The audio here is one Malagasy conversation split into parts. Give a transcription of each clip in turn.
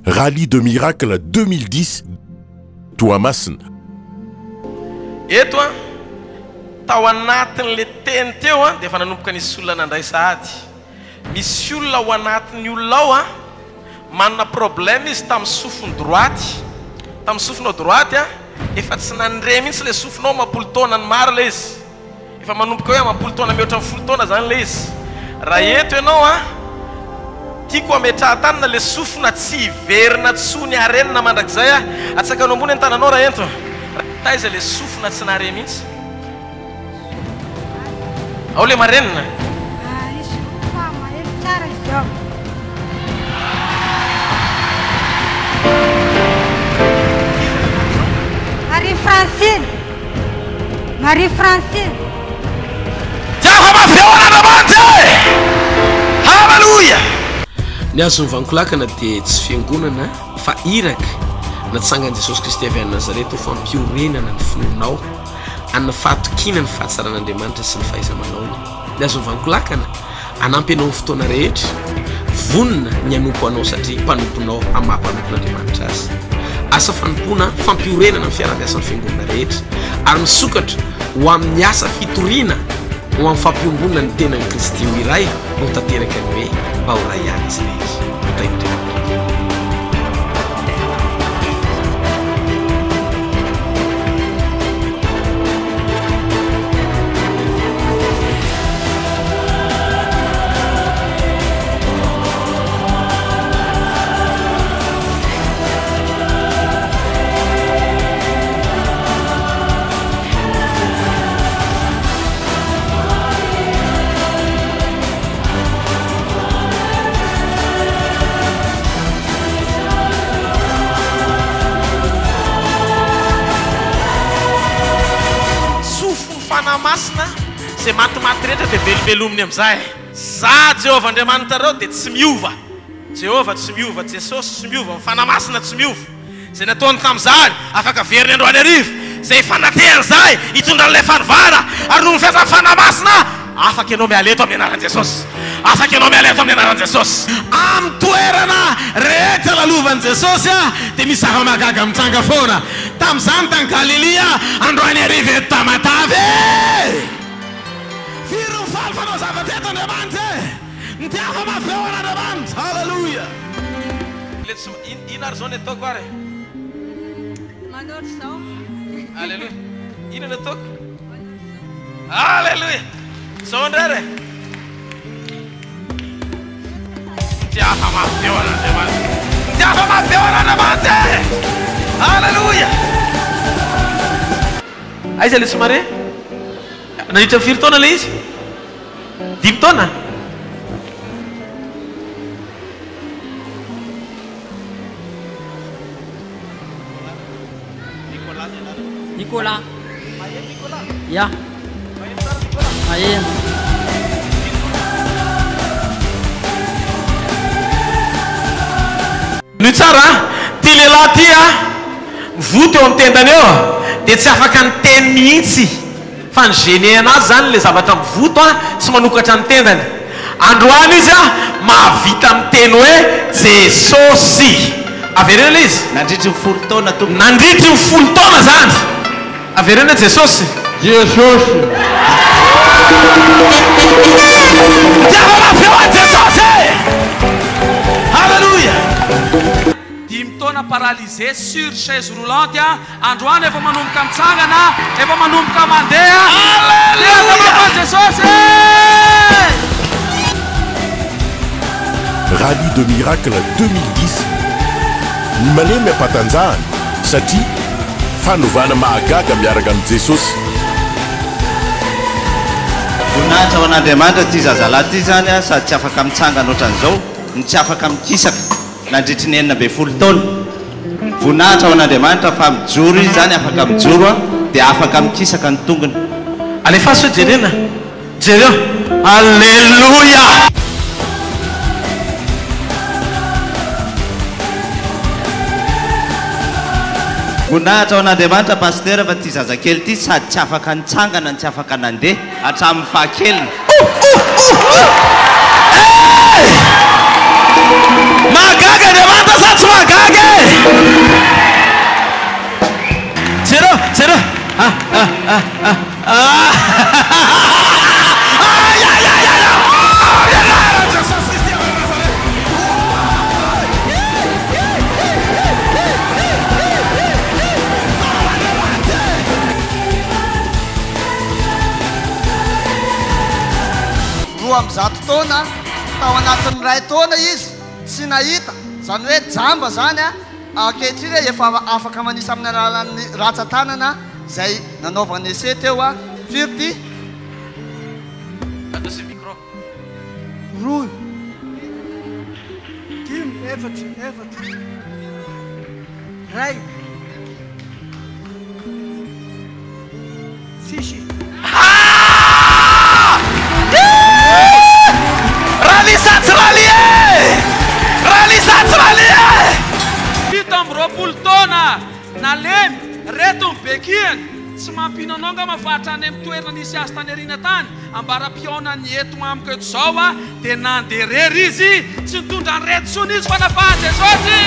Rallye de Miracle 2010 Toamasina. Eto an, tao anatin'le teny teo an, dia efa nanomboka nisy olona nandray sahady. Misy olona ao anatin'ny olona ao an, manana problème izy tamin'ny sofiny droite, tamin'ny sofinao droite an, efa tsy nandre mihitsy le sofinao amam-polo taonany maro le izy. Efa manomboka hoe amam-polo taona mihoatra ny folo taona zany le izy. Raha eto ianao an, tiako hametrahan-tanana le sofina tsy hiverina tsony harenina mandrakizay ah. Atsakano ambony ny tananao raha ento. Taiza le sofina tsy nare mihitsy? Ao le marenina? Izy roa fa maheno tsara izao. Marie Francine. Marie Francine. Tiava mafy eo an'Andriamanitra e! Haleloia! Ny Hazon'ny Vankolakana dia tsy fiangonana fa iraka natsangan'i Jesosy Kristy avy any Nazareta ho fampiorenana ny finoanao amin'ny fahatokiana ny fahatsaran'Andriamanitra sy ny fahaiza-manaony. Ny Hazon'ny Vankolakana Hanampy anao amin'ny fotoana rehetra, vonona ny hanompo anao satria mpanomponao amin'ny maha mpanompon'Andriamanitra azy. Asa fanompoana, fampiorenana ny fiaraha-miasan'ny fiangonana rehetra, ary misokatra ho amin'ny asa fitoriana ho amin'ny fampiombonana ny tenan'i Kristy ho iray no tanteraka ny hoe mba ho iray ihany izy rehetra. Ho tahin'Andriamanitra. Tsofy ny Fanahy Masina. Izay matimaty rehetra dia velombelominy amin'izay. Izaho Jehovah Andriamanitrareo dia tsy miova. Jehovah tsy miova, Jesosy tsy miova, ny Fanahy Masina tsy miova. Izay nataony tamin'izany, afaka averiny androany hariva. Izay ifanatehany izahay, hitondra an'ilay fanovana. Ary noho ny fiasan'ny Fanahy Masina, afaka ianao miala eto amin'ny anaran'i Jesosy. Afaka ianao miala eto amin'ny anaran'i Jesosy. Amin'ny toerana rehetra lalovan'i Jesosy dia misy zava-mahagaga mitranga foana. Tamin'izany tany Galilia, androany hariva eto Tamatave e! Firy ny faly fanao zavatra eto Andriamanitra e! Mitiava mafy eo an'Andriamanitra! Haleloia! Le tsy in ary zao ny ataoko ary e? Manao ohatr'izao. Aleloia! Inona ny ataoko? Aleloia! Zao indray ary e! Mitiava mafy eo an'Andriamanitra. Mitiava mafy eo an'Andriamanitra e! Aleloia! Aiza ilay somare? Nandritra ny firy taona ilay izy? Dimy taona? Nicolas. Ya. Maheno. Henoy tsara an! Ity lehilahy ity an, mivoa teo amin'ny tendany eo dia tsy afaka niteny mihitsy fa ny gêner anazy izany ilay zavatra mivoto an, tsy manokatra ny tendany. Androany izy an, mahavita miteny hoe Jesosy. Avereno ilay izy. Nandritry ny folo taona tompoko. Nandritry ny folo taona izany. Avereno hoe Jesosy. Jesosy. Mitiava mafy eo an'i Jesosy e! Haleloia! Dimy taona paralysé sur chaise roulante androany efa manomboka mitsangana efa manomboka mandeha Tehaka mafy an'i Jesosy e! Rallye de Miracle 2010 Ny malemy ampatanjahana satria fanovana mahagaga miaraka amin'i Jesosy. Voninahitra ho an'Andriamanitra ity zazalahy ity izany sady tsy afaka mitsangana ohatran'izao no tsy afaka mikisaka nandritry ny 16 taona. Voninahitra ho an'Andriamanitra fa mijoro izy izany afaka mijoro dia afaka mikisaka ny tongony. Alefaso hoe jerena. Jereo. Aleloia! Voninahitra ho an'Andriamanitra Pasteur fa ity zazakely ity sady tsy afaka nitsangana no tsy afaka nandeha hatramin'ny fahakeliny. Oh oh oh oh eh! Mahagaga Andriamanitra sa tsy mahagaga? 102 taona, tao anatin'ny ray taona izy tsy nahita, zany hoe jamba zany a. Ankehitriny efa afaka manisa amin'ny alalan'ny ratsan-tanana izay nanaovany essai teo a. Firy ty? Atao micro. Roy, dimy, efatra, efatra, ray, sisy. Ralisa tsy rali e! Ralisa tsy rali e! 27 taona nalemy reto ny bekiany tsy mampino anao angamba fa hatrany amin'ny toerana nisy azy tany aoriana tany ambara-pihaonany eto amiko eto izao a dia nandeha irery izy, tsy nitondra an'ireto intsony izy fa nafahan'i Jesosy.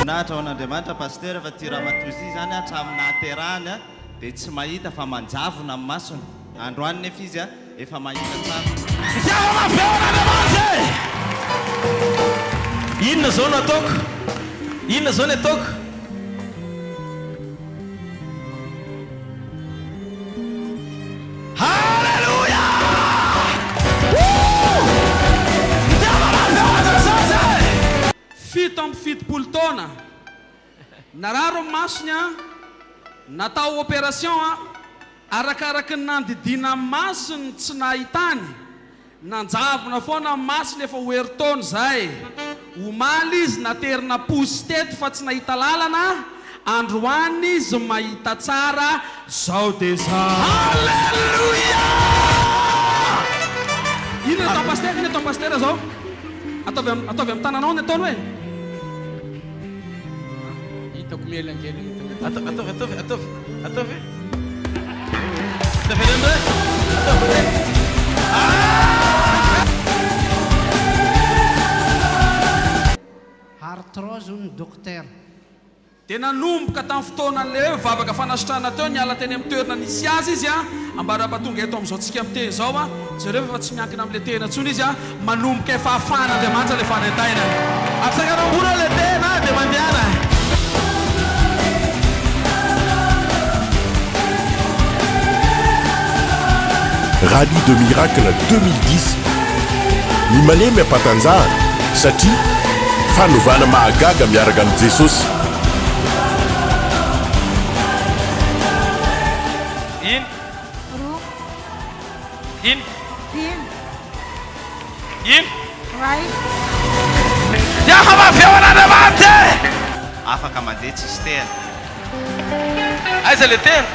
Voninahitra ho an'Andriamanitra Pasteur fa ty ramatoa ity zany hatramin'ny nahaterahany dia tsy mahita fa manjavona ny masony. Androany nefa izy efa mahita tsara. Fitiavana mafy ao an'Andriamanitra e! Inona zao no ataoko? Inona zao ny ataoko? Haleloia! Woo! Fitiavana mafy ao an'i Jesosy e! 77 taona, narary ny masony a, natao opération a, arakaraky ny nandidiana ny masony tsy nahitany, nanjavona foana ny masony efa ho herintaona izay, omaly izy naterina posy teto fa tsy nahita lalana, androany izy mahita tsara, zao dia zao. Haleloia! Inona atao pasitera? Inona atao pasitera zao? Ataovy am- ataovy amin'ny tananao ny ataony hoe. Hitako mielangelana. Ataovy, ataovy, ataovy, ataovy, ataovy. Ataovy indray. Ataovy indray. Arthrose hoy ny dokotera. Dia nanomboka tamin'ny fotoanan'ilay hoe vavaka fanasitrana teo, niala teny amin'ny toerana nisy azy izy an, ambara-pahatonga eto amin'izao tsika miteny izao an, jereo fa efa tsy miankina amin'ilay tehina intsony izy an, manomboka efa afahan'Andriamanitra ilay fanaintainana. Atsangano ambony ilay tehina dia mandehana. Rallye de Miracle 2010 Ny malemy ampatanjahana satria fanovana mahagaga miaraka amin'i Jesosy. Ino? Roa. Ino? Dimy. Ino? Ray. Miafa mafy eo an'Andriamanitra e! Afaka mandeha tsisy tehina. Aiza le tehina?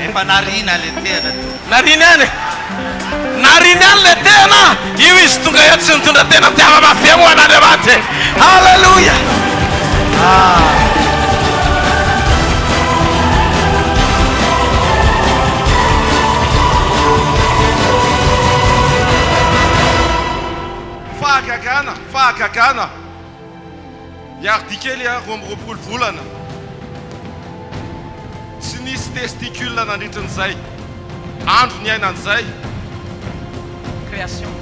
Efa narina le tehina. Nariny any e! Nariny any le tehina! Io izy tonga eo tsy nitondra tena mitiava mafy eo an'Andriamanitra e! Haleloia! Ah. Fahagagana, fahagagana. Iardi kely a, 22 volana. Tsy nisy testicule nandritrin'izay andro niainan'izay. Création.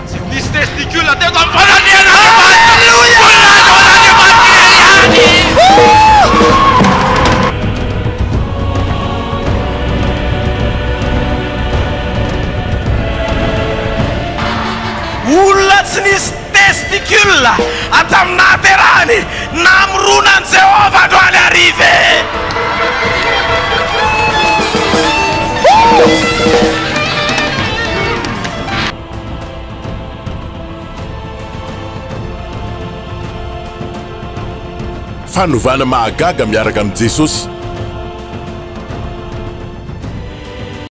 Tsy nisy testicule teto amin'ny fanatrehan'Andriamanitra. Voninahitra ho an'Andriamanitra irery ihany. Olona tsy nisy testicule hatramin'ny nahaterahany namoronan'i Jehovah androany hariva e! Fanovana mahagaga miaraka amin'i Jesosy.